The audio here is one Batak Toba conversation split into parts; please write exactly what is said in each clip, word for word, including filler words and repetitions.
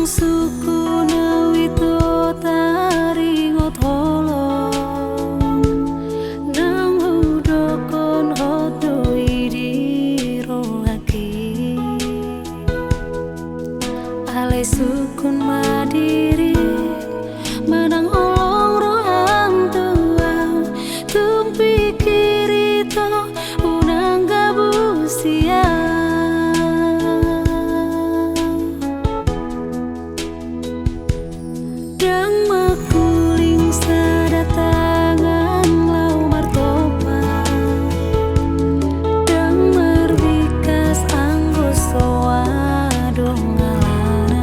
Sungkun au ito taringot holong, naung hudokkon hot do i di rohangki. Alai sungkun ma diri manang holong roham tu au, tung pikir ito unang gabusi au. Ndang mangkuling sada tangan laho martopak, ndang marbingkas anggo so adong alana.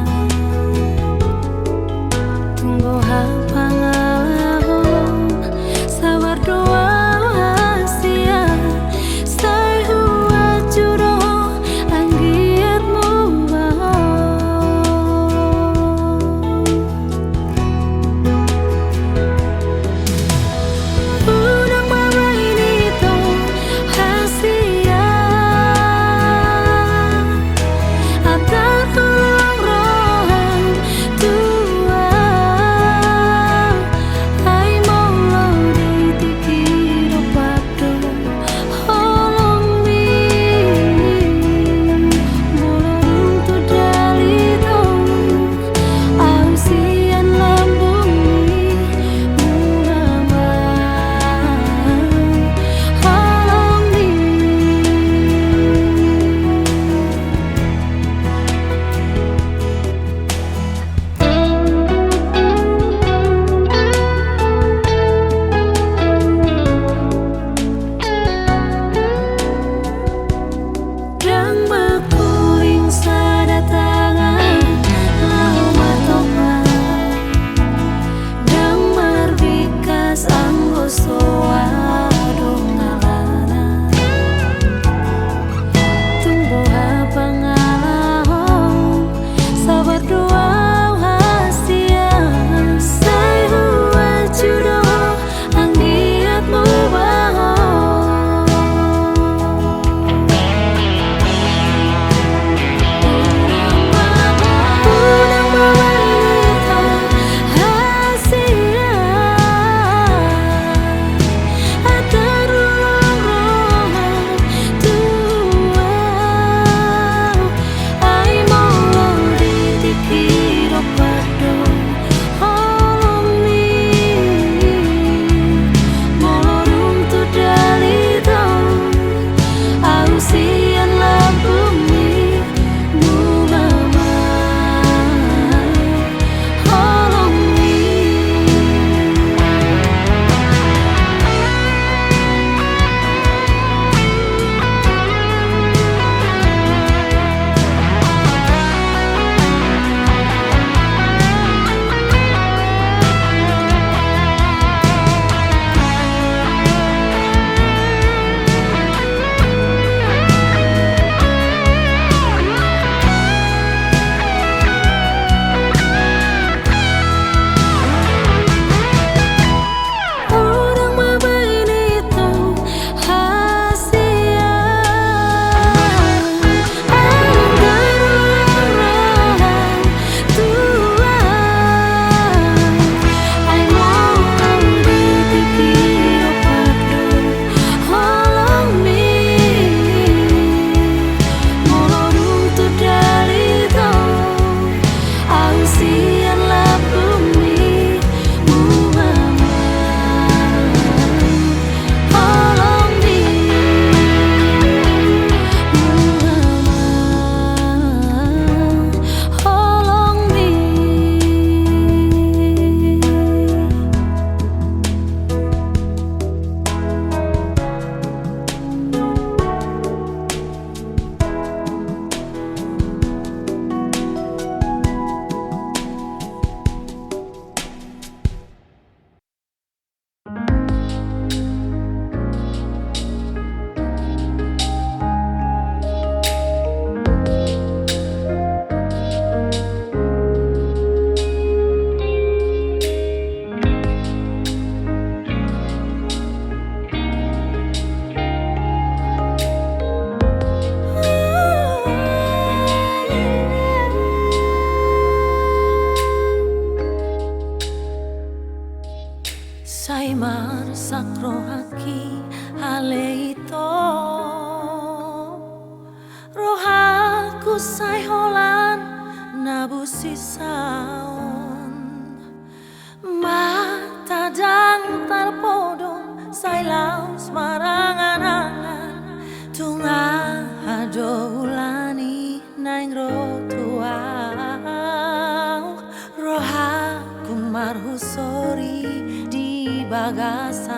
Husori di bagasan.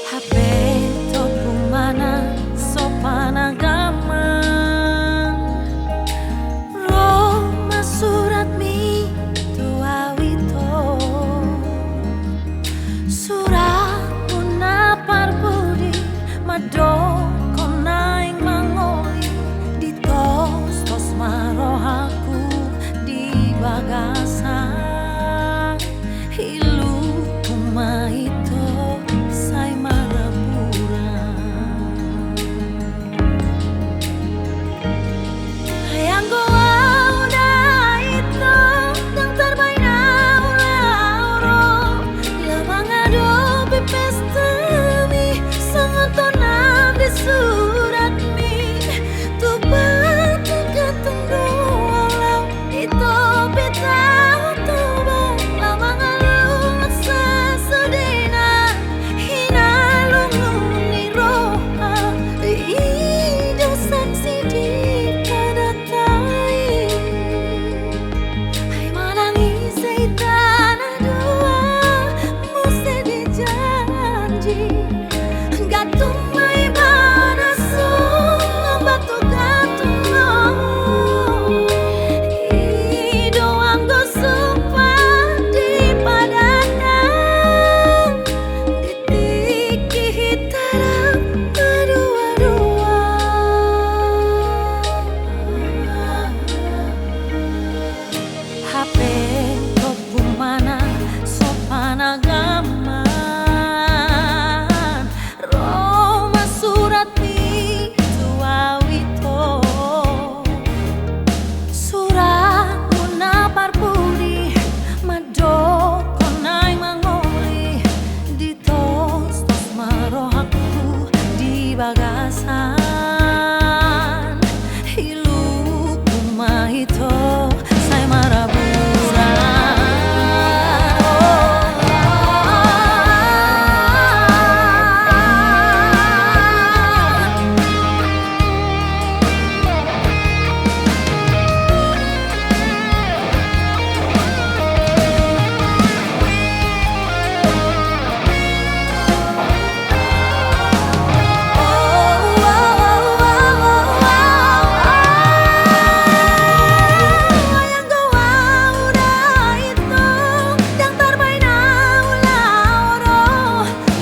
Hape topu ma na so panagaman, ro ma suratmi tu au ito. Suratmu na parpudi mandok naeng mangoli, ditostos ma rohangku di bagasan. Iluku ma ito sai marapura. Ai anggo au da ito, ndang tarbaen au laho ro, laho mangadopi pestami, songon tonam di suratmi. Tu batu gantung do au laho, di topi Tao Toba, laho mangaluhon sasudena, hinalungun ni roha, i do saksi di padatai. Ai manang ise hita na dua, muse dijanji. Gantung ma ibana songon batu gantung do. I do anggo sumpah di padatai. Di tingki hita rap madua-dua. Hape topu ma na so panagaman, ro ma suratmi tu au ito. Suratmu na parpudi mandok naeng mangoli, ditostos ma rohangku di bagasan. Iluku ma ito sai marapura.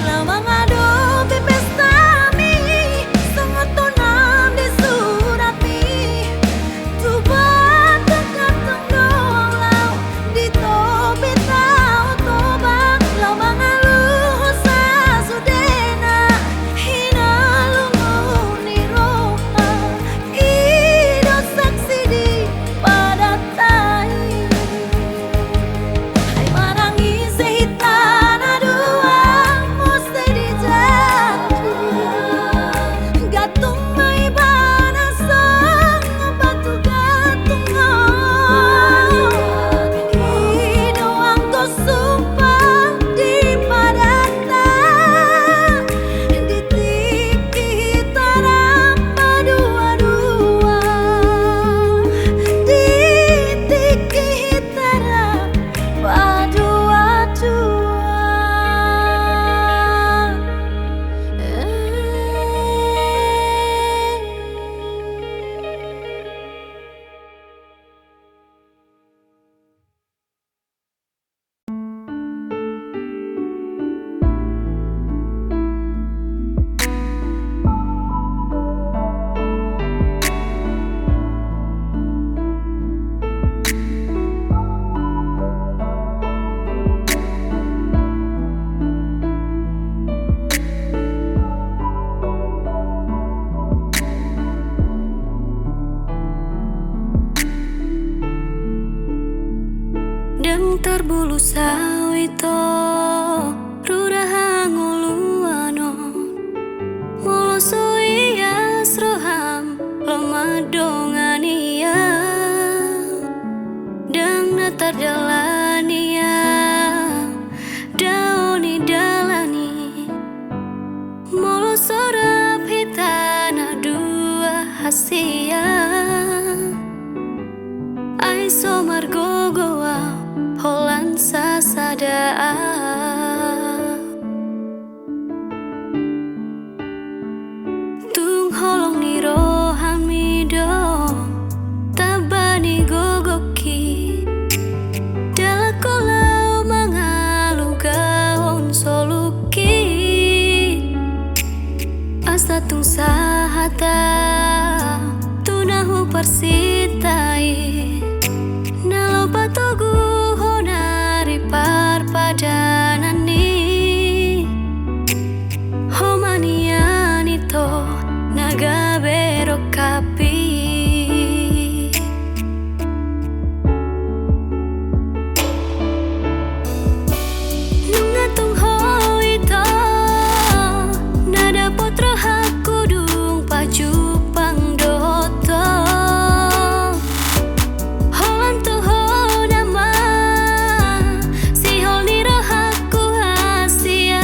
Laho mangadopi pestami, songon tonam di suratmi. Tu batu gantung do au laho, di topi Tao Toba, laho mangaluhon sasudena, hinalungun ni roha, i do saksi di padatai. Ai manang ise hita na dua, muse dijanji. Gantung ma ibana songon batu gantung do. I do anggo sumpah di padatai. Di tingki hita rap madua-dua. Di tingki hita rap madua-dua. Ndang tarbolus au ito, rura hangoluan on. Molo so ias roham, loas ma dongan i. Ndang na tardalani au, dao ni dalan i. Molo so rap hita na dua hasea, so margogo au holan sasada au. Tung holong ni rohami do tamba ni gogongki, dalanku laho mangalugahon soluki. Asa tung sahat au tu na huparsinta i, na laho patoguhon ari parpadanan i. Ho ma nian ito na gabe rongkap i. Nunga tung ho ito na dapot rohangku dung pajumpang dohot ho. Holan tu ho nama sihol ni rohangku hasian.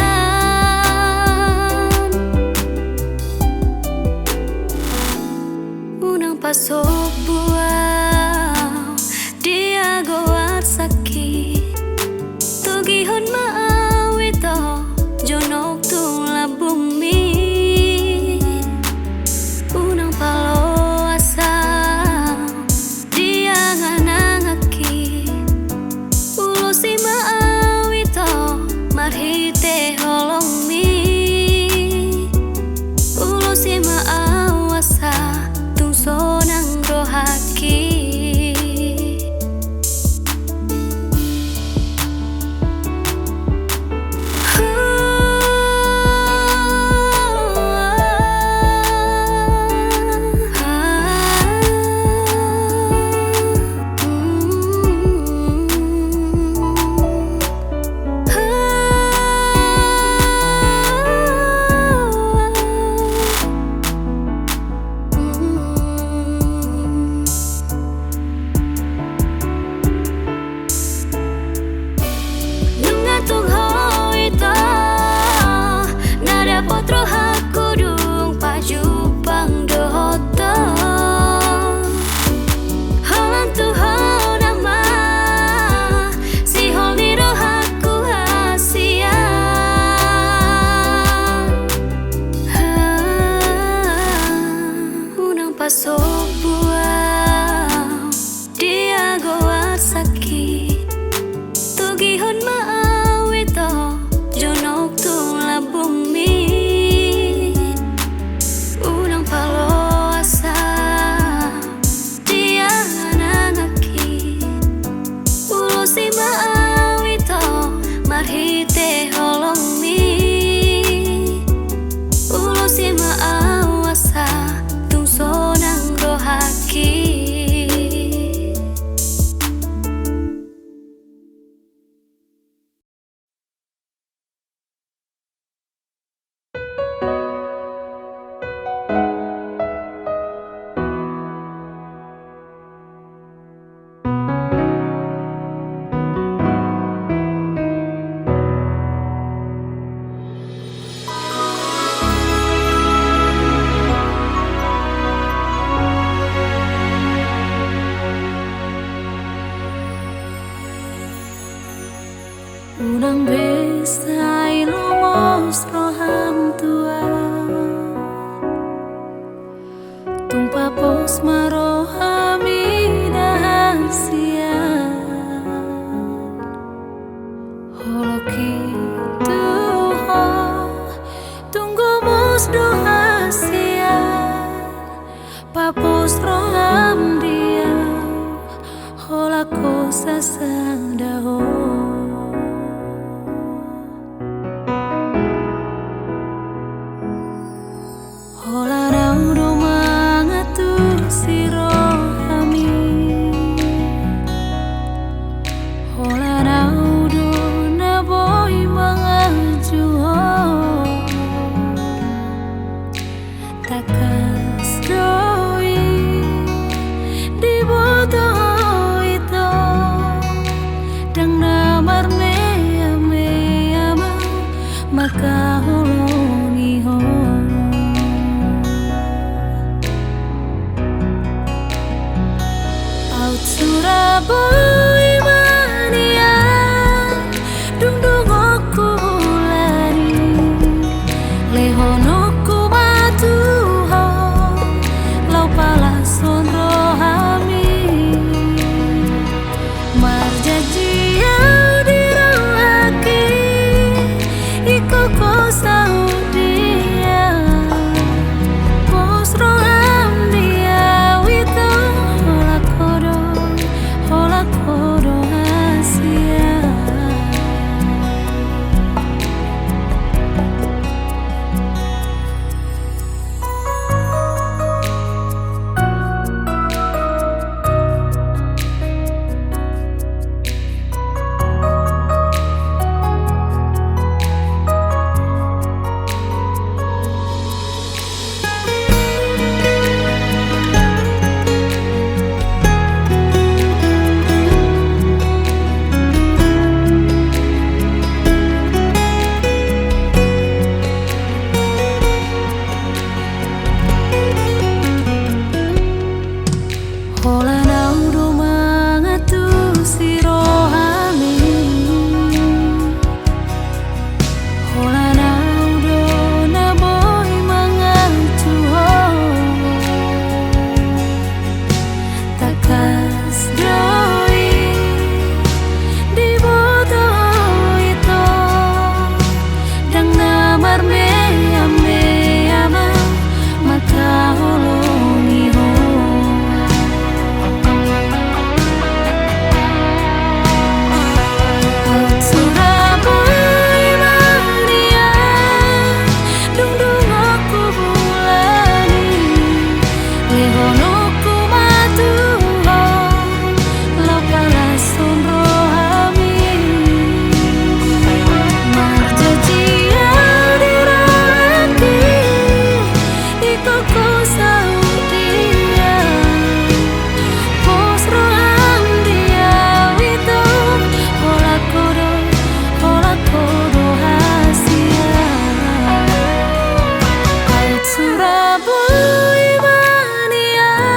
Unang pasombu au di agoan sangkit. Togihon ma au ito jonok tu lambungmi. Unang paloas au di angan-anganki. Ulosi ma au ito marhite holongmi. Ulosi ma au asa tung sonang rohangki. Nunga tung ho ito na dapot rohangku dung pajumpang dohot ho. Holan tu ho nama sihol ni rohangku hasian. Unang pasombu au di agoan sangkit. Togihon ma au ito jonok tu lambungmi. Unang paloas au di angan-anganki. Ulosi ma au ito marhite holongmi. Ulosi ma au asa tung sonang rohangki. Unang be sai longos roham tu ahu. Tung papos ma roham ida hasian. Holongki tu ho tung gomos do hasian. Papos roham di ahu, holan ho sasada ho. Holan ahu do mangantusi rohami. Holan ahu do na boi manganju ho. Tangkas do i diboto ho ito, ndang na marmeamea ma mangkaholongi ho. Aut sura Boi ma nian dungdungonku bulan i, lehononku ma tu ho laho palashon rohami. Marjanji au di rohangki, ingkon ho saut dia. Pos roham di au ito, holan ho do, holan ho do hasian. Holan au do mangantusi rohami. Holan au do na boi mangantusi ho. Tangkas do i diboto ho ito, ndang na marmeamea ma mangkaholongi ho. Aut sura boi ma nian dungdungonku bulan i, lehononku ma tu ho laho palashon rohami. Marjanji au di rohangki, ingkon ho saut dia. Pos roham di au ito, holan ho do, holan ho do hasian. Aut sura boi ma nian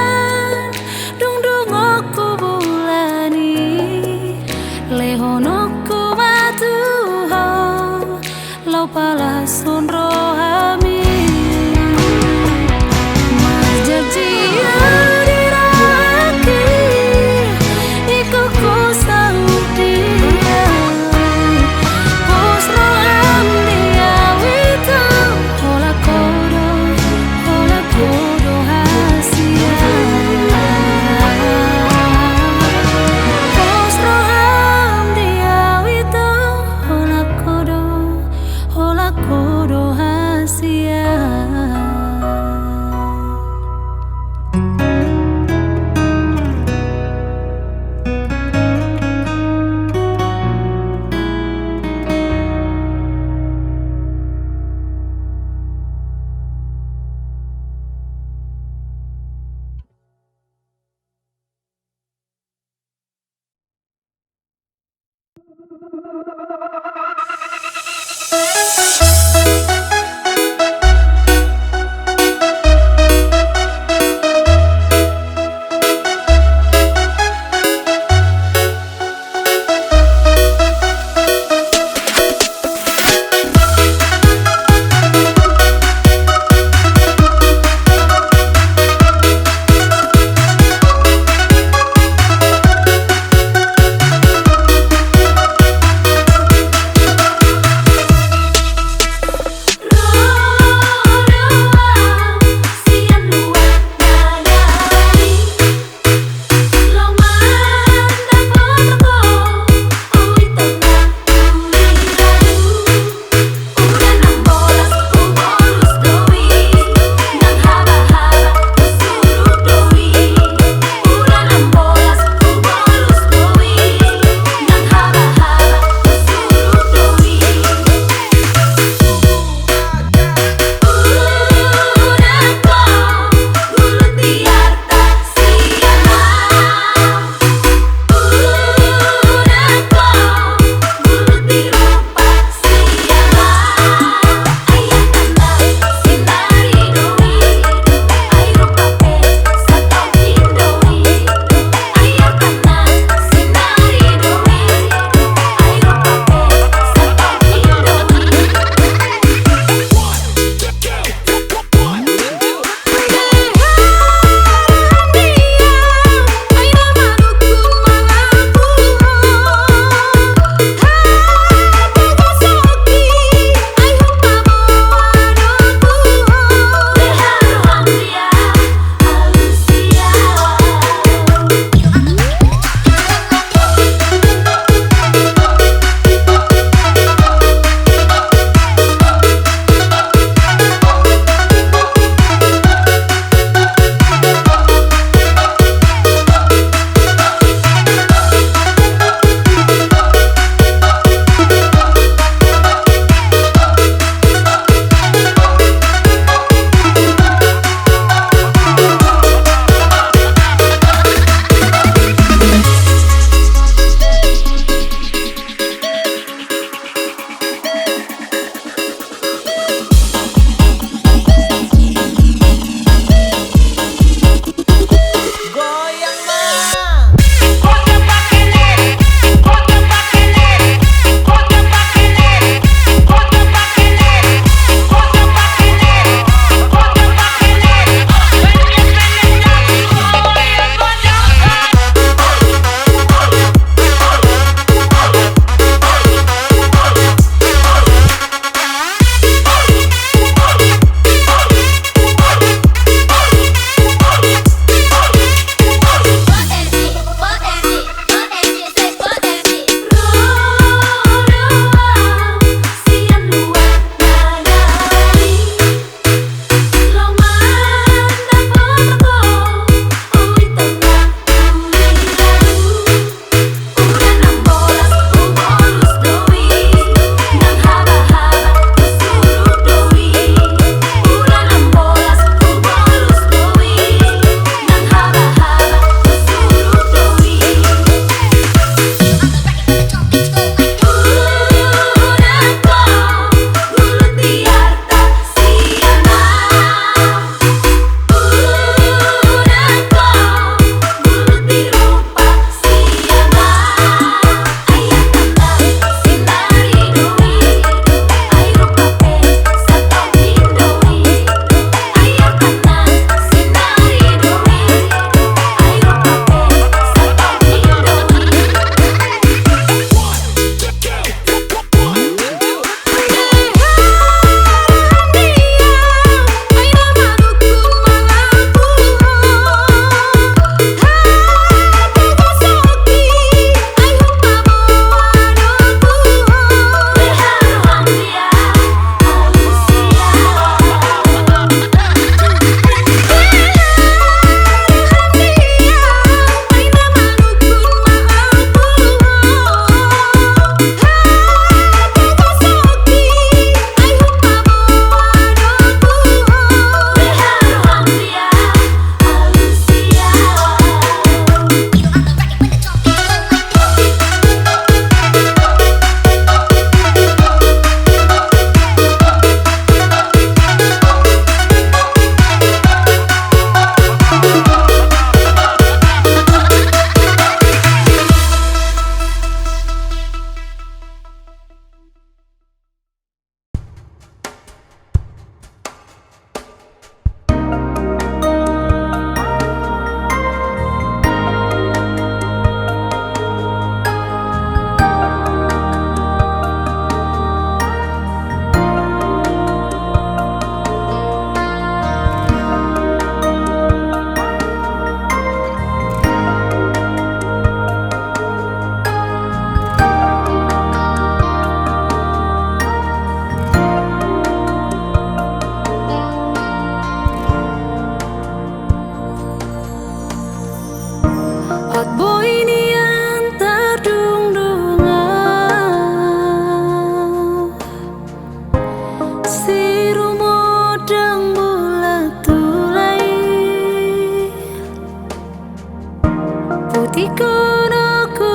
Ingkon ho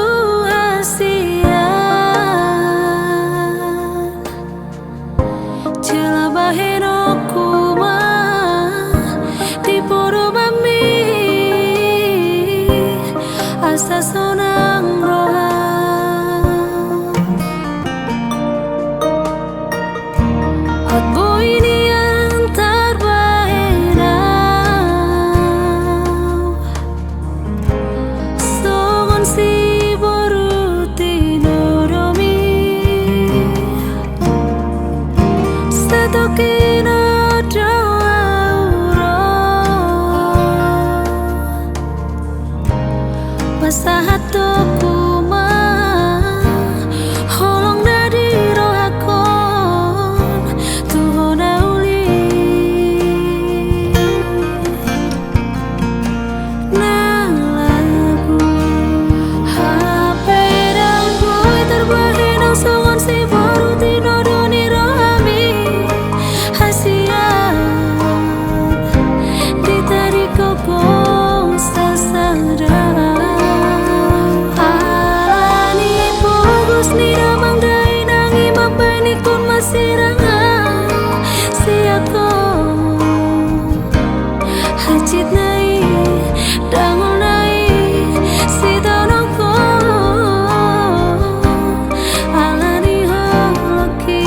hasian, jala bahenonku ma di podomanmi asa sonang roham. Hot boi nian tarbahen ahu songon siboru tinodomi. Satongkin on do ahu ro, pasahatonku ma holong na di rohangkon tu ho na uli. Na lagu hape ndang boi tarbahen ahu songon siboru tinodo ni rohami. Hasian ditadingkon ho sasada. Alani pogos ni damang dainang i mambahen ingkon masirang ahu sian ho. Hansit na i, dangol na i, sitaononghon alani holongki.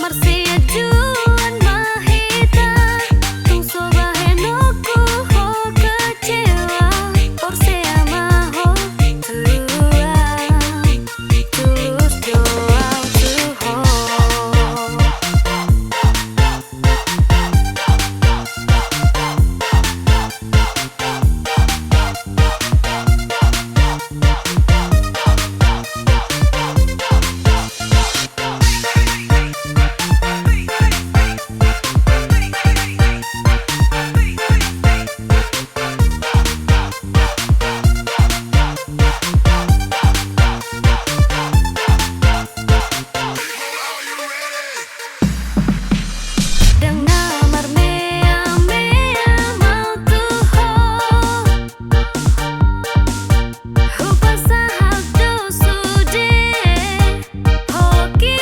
Marsiajuan ma hita, tung so bahenonku ho kecewa. Porsea ma ho tu au, tulus do au tu ho. Ndang na marmeamea ma au tu ho. Hupasahat do sude hoki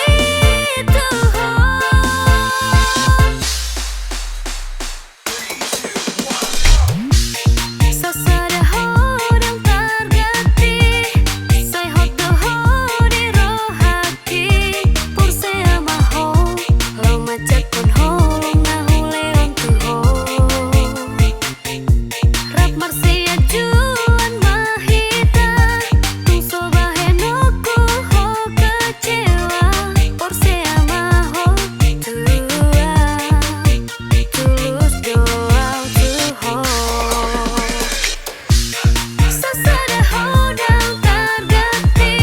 tu ho. Sasada ho ndang targanti, sai hot do ho di rohaki. Porsea ma ho, laho manjangkon holong na hulehon tu ho. Rap marsiajuan ma hita, tung so bahenonku ho kecewa. Porsea ma ho tu au, tulus do au tu ho. Sasada ho ndang targanti,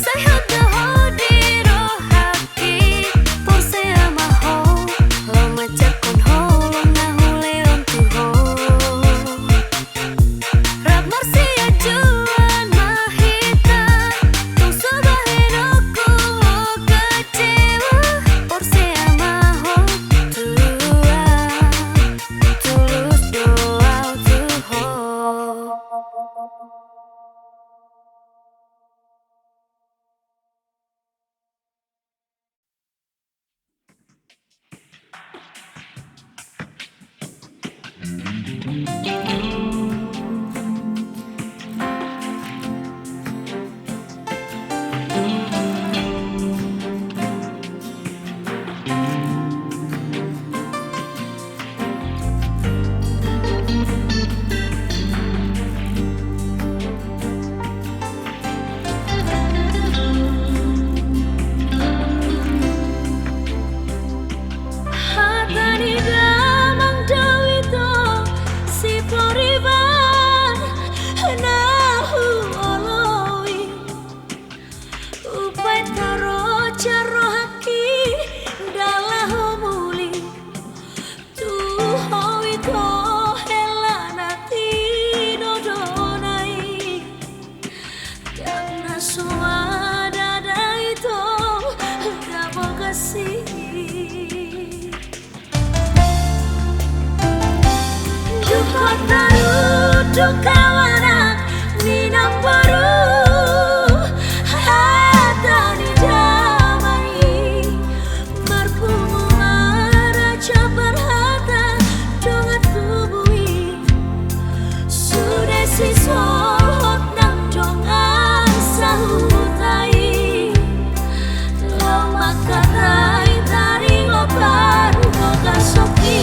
sai hot do ho di rohaki. Porsea ma ho, laho manjangkon holong na hulehon tu ho. Rap marsiajuan ma hita, tung so bahenonku ho kecewa. Porsea ma ho tu au, tulus do au tu ho. Hata ni damang do ito siporiban na huoloi. Umbahen taroja rohangki ndang laho muli tu ho ito hela na tinodona i. Ndang na so adada ito na bogas i. Dung hot tarutung kawanan ni namboru, hata ni damang i marpungu ma raja parhata dongan tubu i. Sude sisohot nang dongan sahuta i, laho mangkatai taringot parbogason i.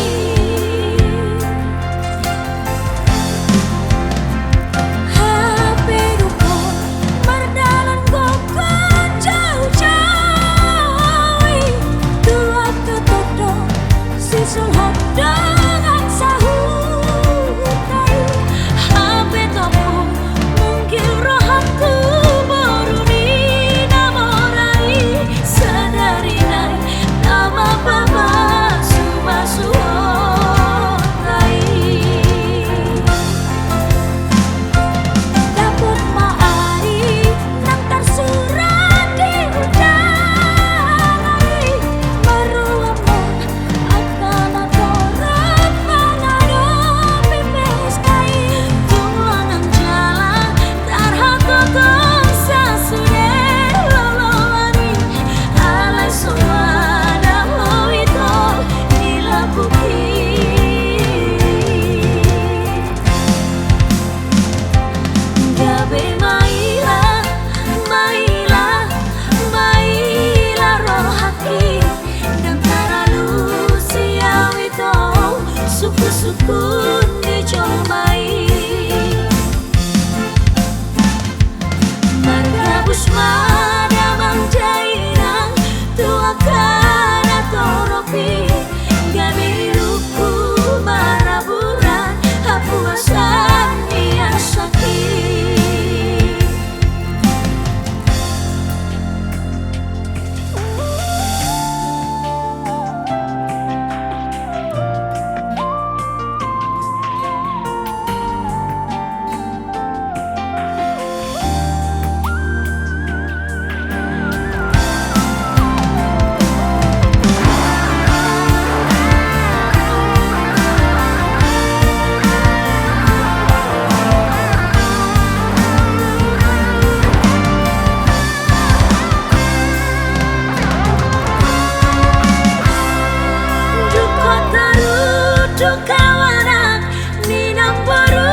Dungkawanak ni namboru,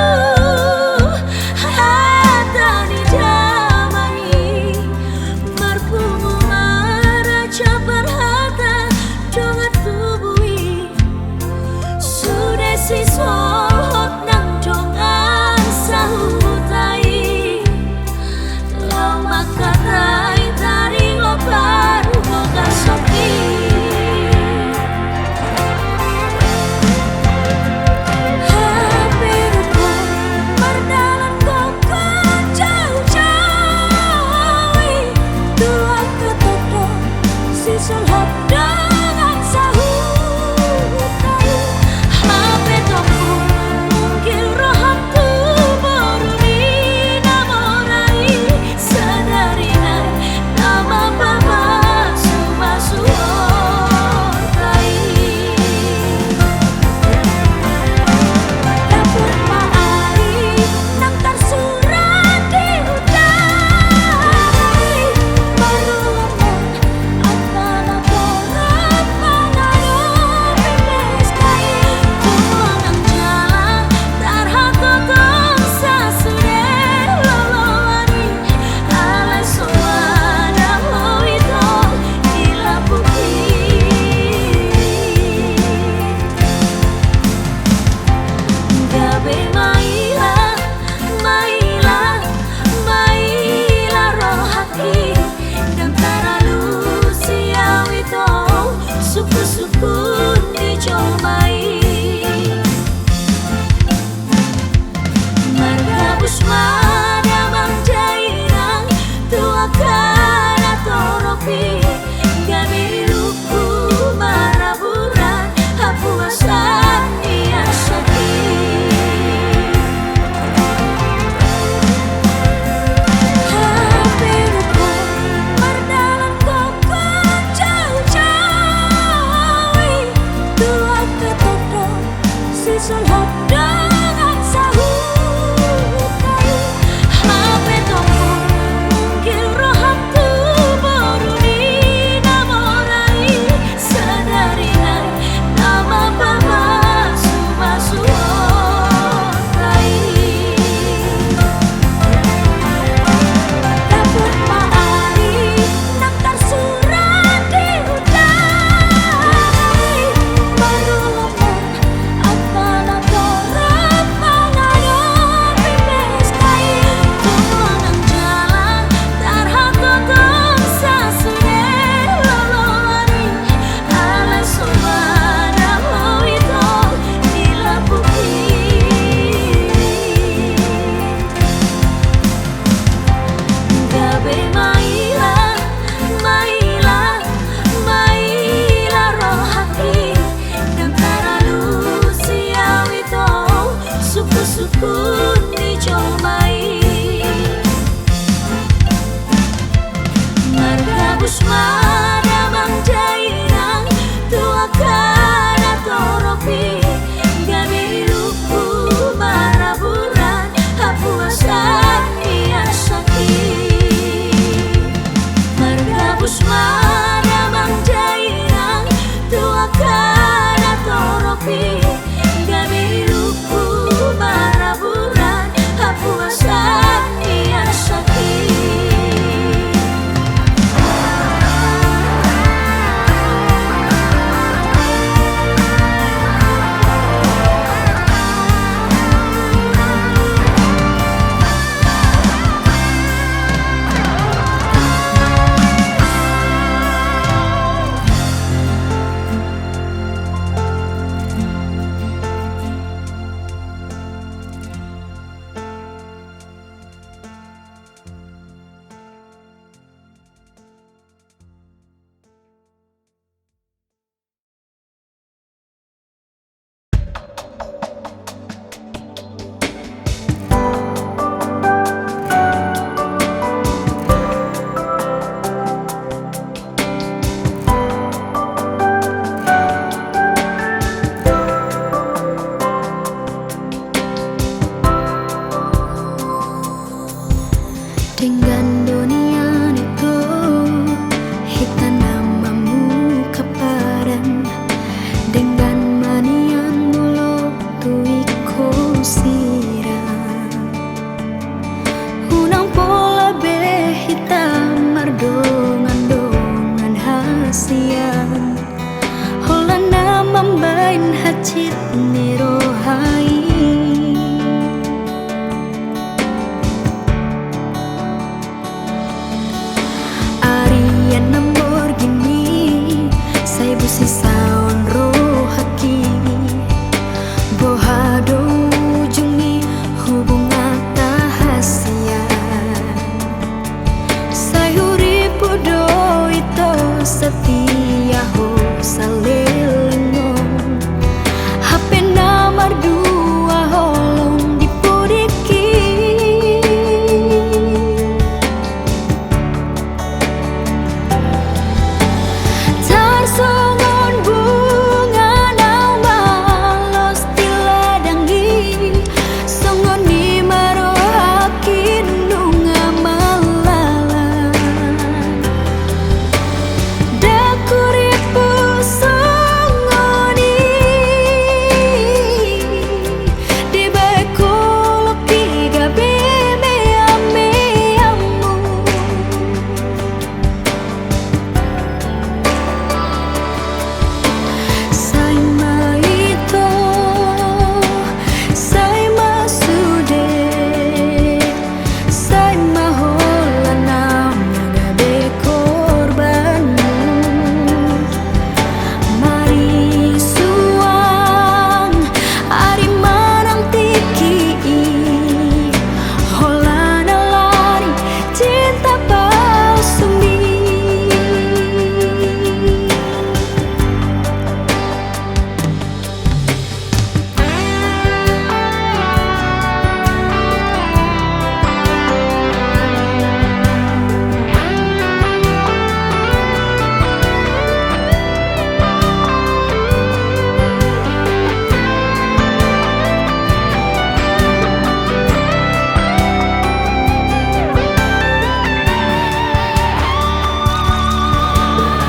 hata ni damang i, marpungu maraja parhata dongan tubu i. Sude sisohot nang dongan sahuta i, laho mangkatai taringot parbogason i. Hape dohot mardalan gok jauh-jauh i, tu angka tongtong sisohot dongan sahuta i. Hape tongtong unggil roham tu boru ni na mora i, sadari nai na mamasumasu horta i. Dapot ma ari nang tarsurat di huta i, marrulangan angka na torop mangadopi pesta i. Tung longang jala tarhatotong sasude loloan i, alai so adong ho ito di lambung i. Gabe maila, maila, maila rohangki, ndang taralusi au ito sungkun-sungkun ni jolma i. Margabus ma damang dainang tu angka na torop i, gabe di lombu maraburan hapuasan ni asak i. Hape dohot mardalan gok jauh-jauh i, tu angka tongtong sisohot dongan sahuta i. Hape tongtong unggil roham tu boru ni na mora i, sadari nai na mamasumasu horta i. Dapot ma ari nang tarsurat di huta i, marrulangan angka na torop mangadopi pesta i. Tung longang jala tarhatotong sasude loloan i, alai so adong ho ito di lambung i. Gabe maila, maila, maila rohangki, ndang taralusi au ito sungkun-sungkun ni jolma i. Margabus ma damang dainang tu angka na torop i, gabe di lombu maraburan hapuasan ni asak i. Margabus ma damang dainang tu angka na torop i, gabe di lombu maraburan hapuasan ni asak i. Baen hansit ni roha i. Ari anam borngin i, sai busisaon rohangki. Boha do ujung ni hubunganta hasian. Sai hurippu do ito, satia ho saleleng on. Hape na mardua holong di pudingki. Tarsongon bunga naung malos di ladang i, songon i ma rohangki nunga malala. Ndang hurippu songon i, dibaen holongki gabe meameamu. Sai ma ito, sai ma sude, sai ma holan na gabe korbanmu. Marisuang ari manang tingki i, holan alani cinta palsumi.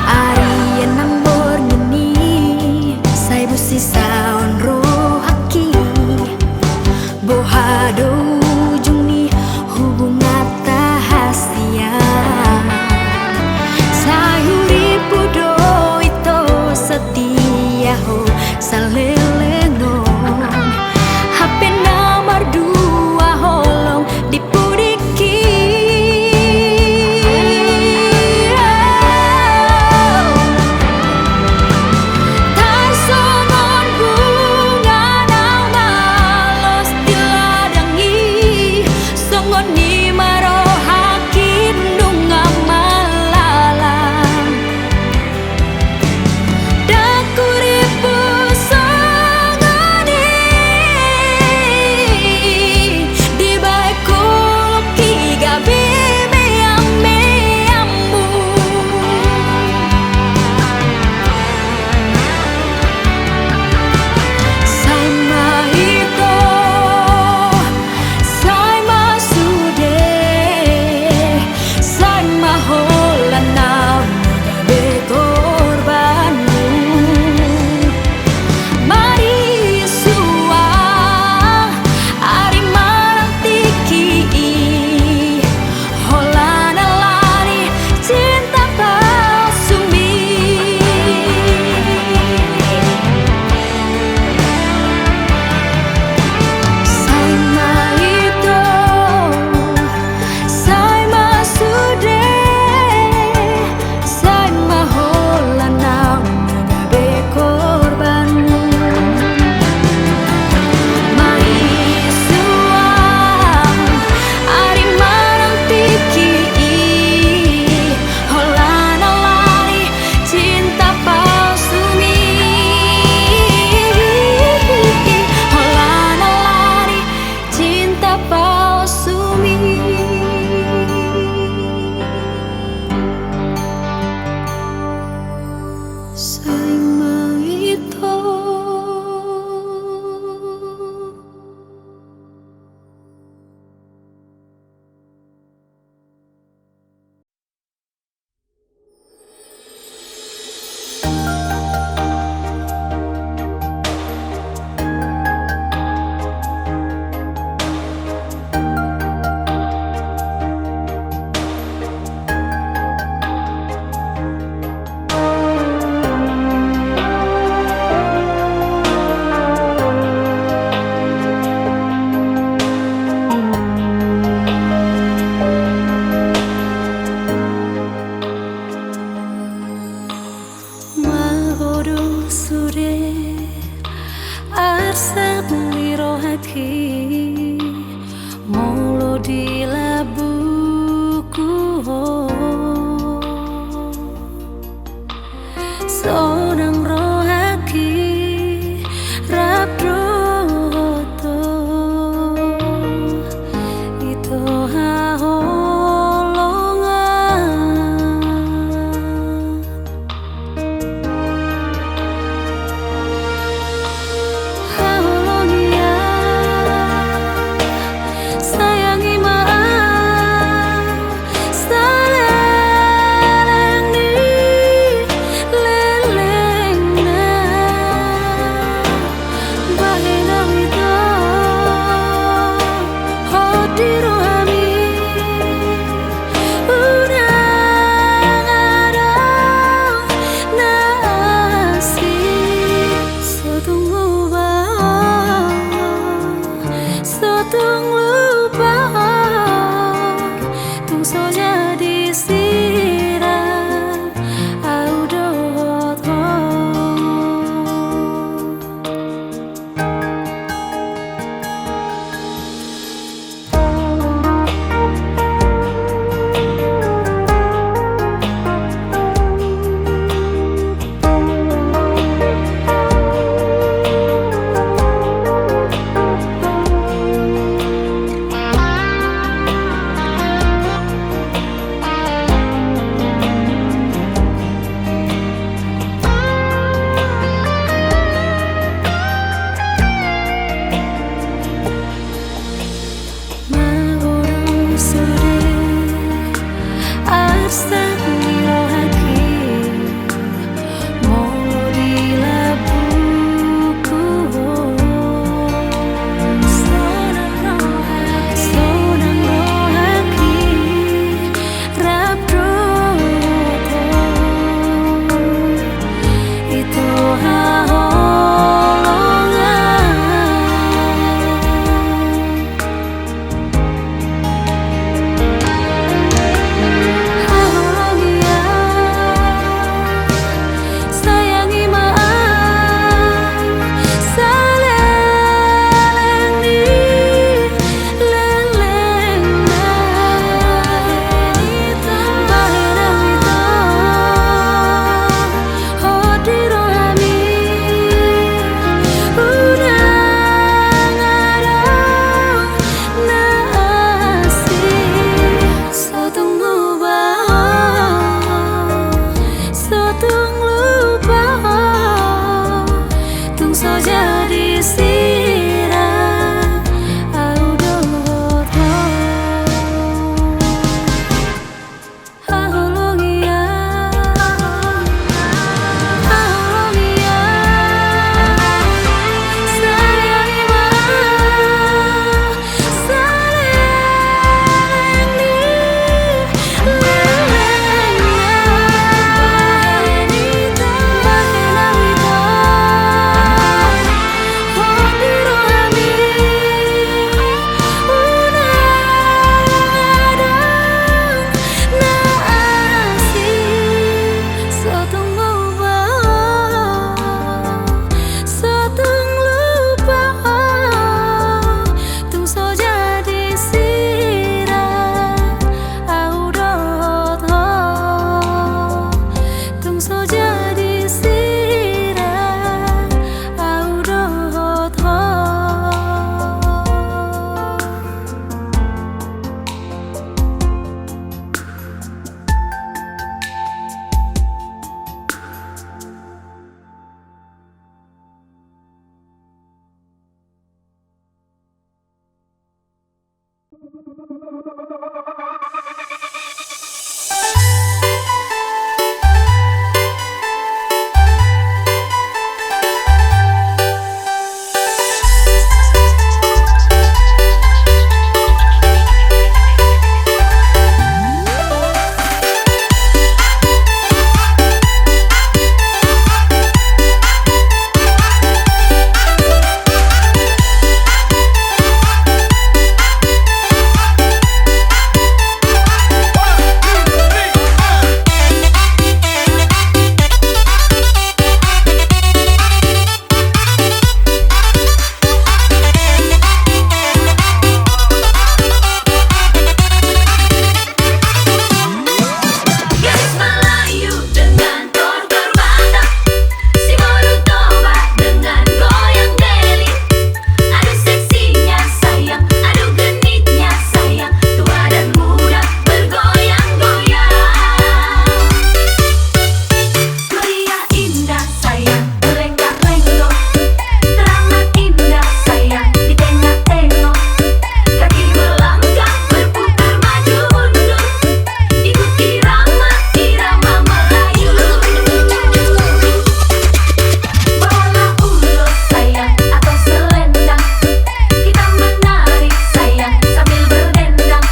Ari anam borngin i, sai busisaon rohangki. Boha do ujung ni hubunganta hasian. Sai hurippu do ito, satia ho saleleng on. Hape na mardua holong di pudingki. Tarsongon bunga naung malos di ladang i, songon i ma rohangki nunga malala. Ndang hurippu songon Molo di labuku ho, sonang rohangki rap dohot ho, ito haholongan. Haholongan. Sayang, berlenggak-lenggok, teramat indah, sayang, di tengah tengok. Kaki melangkah, berputar maju mundur, ikuti irama, irama Melayu. Bawalah ulos, sayang, atau selendang, kita menari, sayang, sambil berdendang.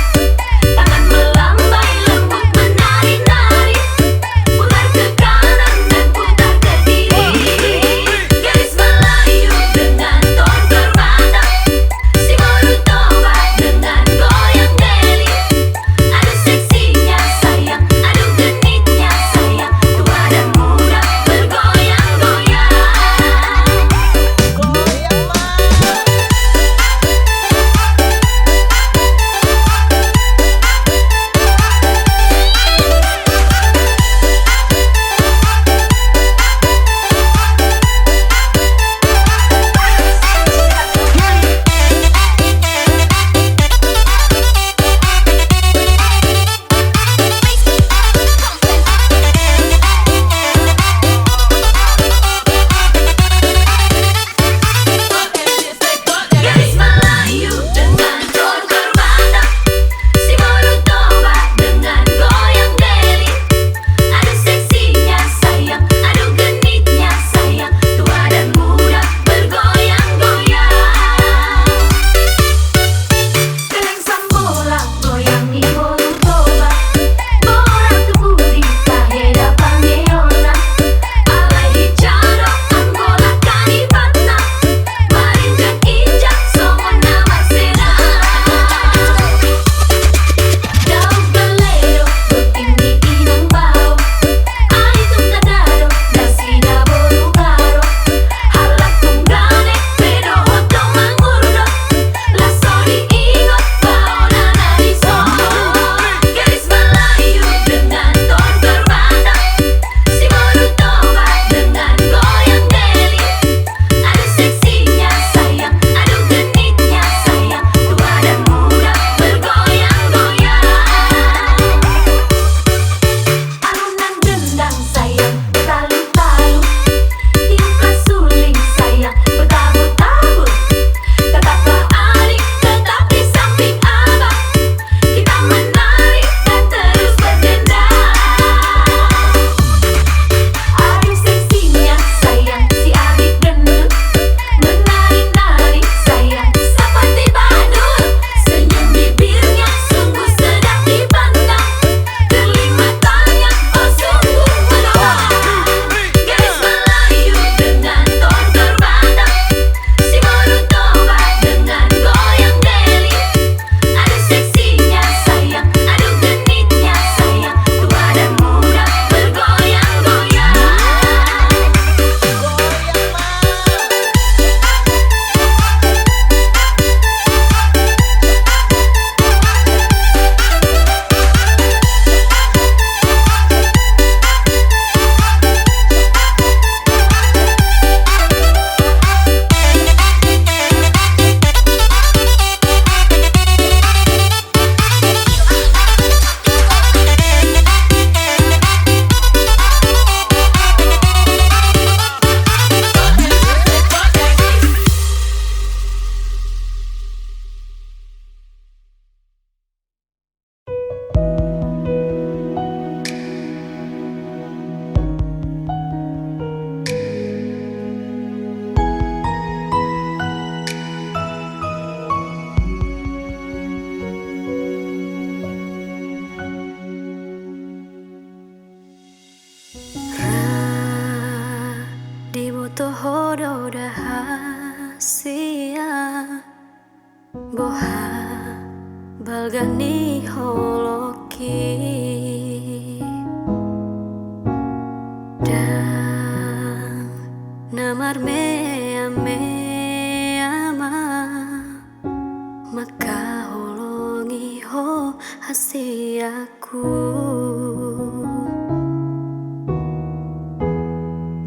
Tangan melambai, lembut menari-nari. Putar ke kanan dan putar ke kiri. Gadis Melayu dengan tortor Batak, si Boru Toba dengan goyang deli. Aduh seksinya sayang, aduh genitnya sayang, tua dan muda bergoyang-goyang. Goyang ni Boru Toba, borat tu pudi, tahe da pangeona. Alai hijau do anggo langka ni Batak, marinjak-injak songon na marseda. Daun gale do botting ni inang bao, ai tung tanda do nasida boru Karo. Halak tung gale pe dohot do mangurdot, laos so diingot baonan na dison. Gadis Melayu dengan tortor Batak, si Boru Toba dengan goyang deli. Aduh seksinya sayang, aduh genitnya sayang, tua dan muda bergoyang-goyang. Alunan gendang sayang, bertalu-talu, tiuplah suling sayang, bertabur-tabur. Tetaplah adik, tetap di samping abang. Kita menari dan terus berdendang. Aduh seksinya sayang, si adik gendut, menari-nari sayang, seperti badut. Senyum bibirnya sungguh sedap dipandang. Kerling matanya, oh sungguh menawan. Gadis Melayu dengan tortor Batak, si Boru Toba dengan goyang deli. Aduh seksinya sayang, aduh genitnya sayang, tua dan muda bergoyang-goyang. Ra diboto ho do da hasian, boha balga ni holongki. Ndang na marmeamea ma mangkaholongi ho hasianku.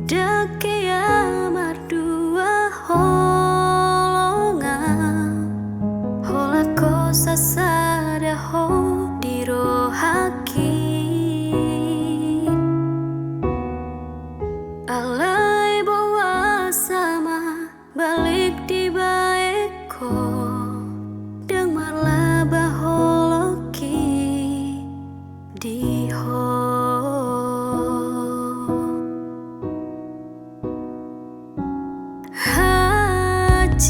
Ndang hea mardua holongan, holan ho sasada ho di rohangki. Alai Hansit,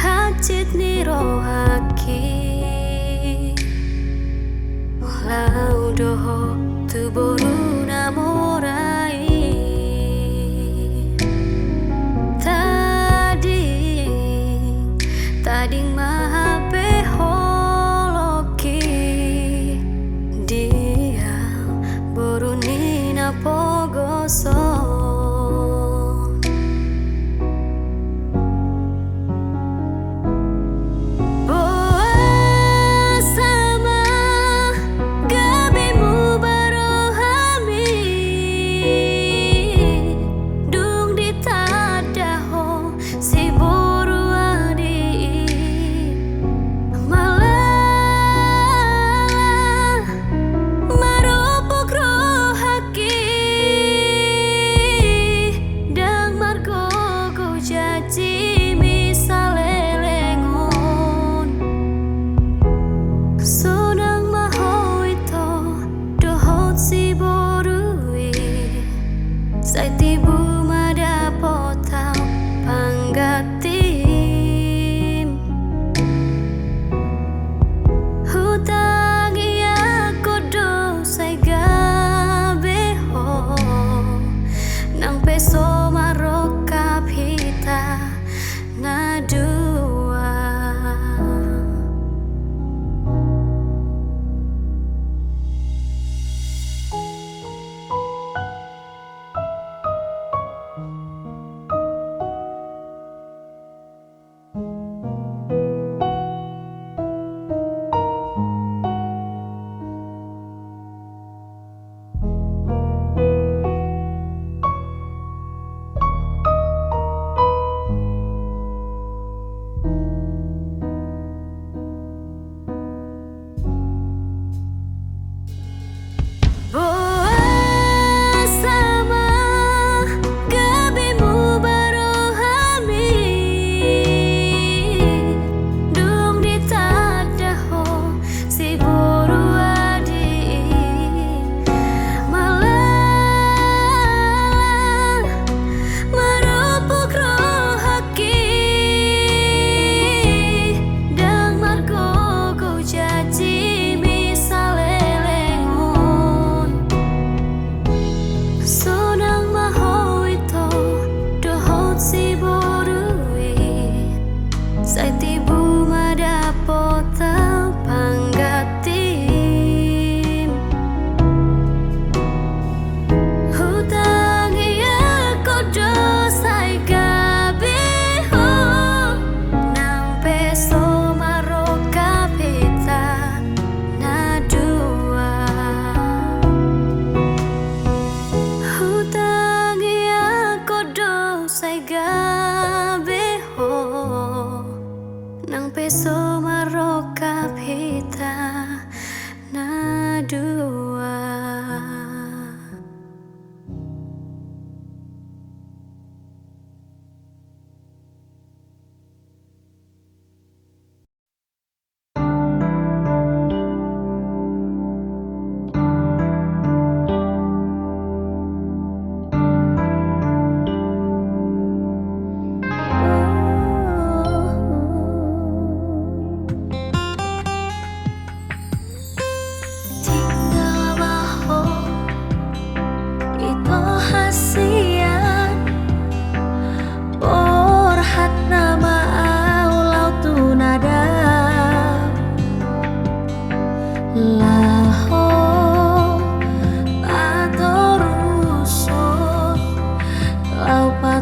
hansit ni rohangki, laho dohot tu boru na mora i. Tading, tading ma hape holongki, dia boru ni na pogoson. Boasa ma gabe muba rohami, dung ditanda ho si boru adi i. Malah marumpuk rohangki, ndang margogo janjimi saleleng on. Sonang ma ho ito dohot si boru i, sai tibu ma dapot au panggantim. Hutangiangkon do sai gabe ho, nang pe so marrongkap hita na dua. Boasa ma gabe muba rohami, dung ditanda ho si boru adi i. Malah marumpuk rohangki, ndang margogo janjimi saleleng on. Sonang ma ho ito dohot si boru i, sai tibu ma dapot au panggantim. Hutangiangkon do sai gabe ho, nang pe so marrongkap hita na dua. Hutangiangkon do sai gabe ho, nang pe so marrongkap hita na dua. Tinggal ma ho ito hasian, borhat nama au laho tu na dao, laho patorushon, laho pa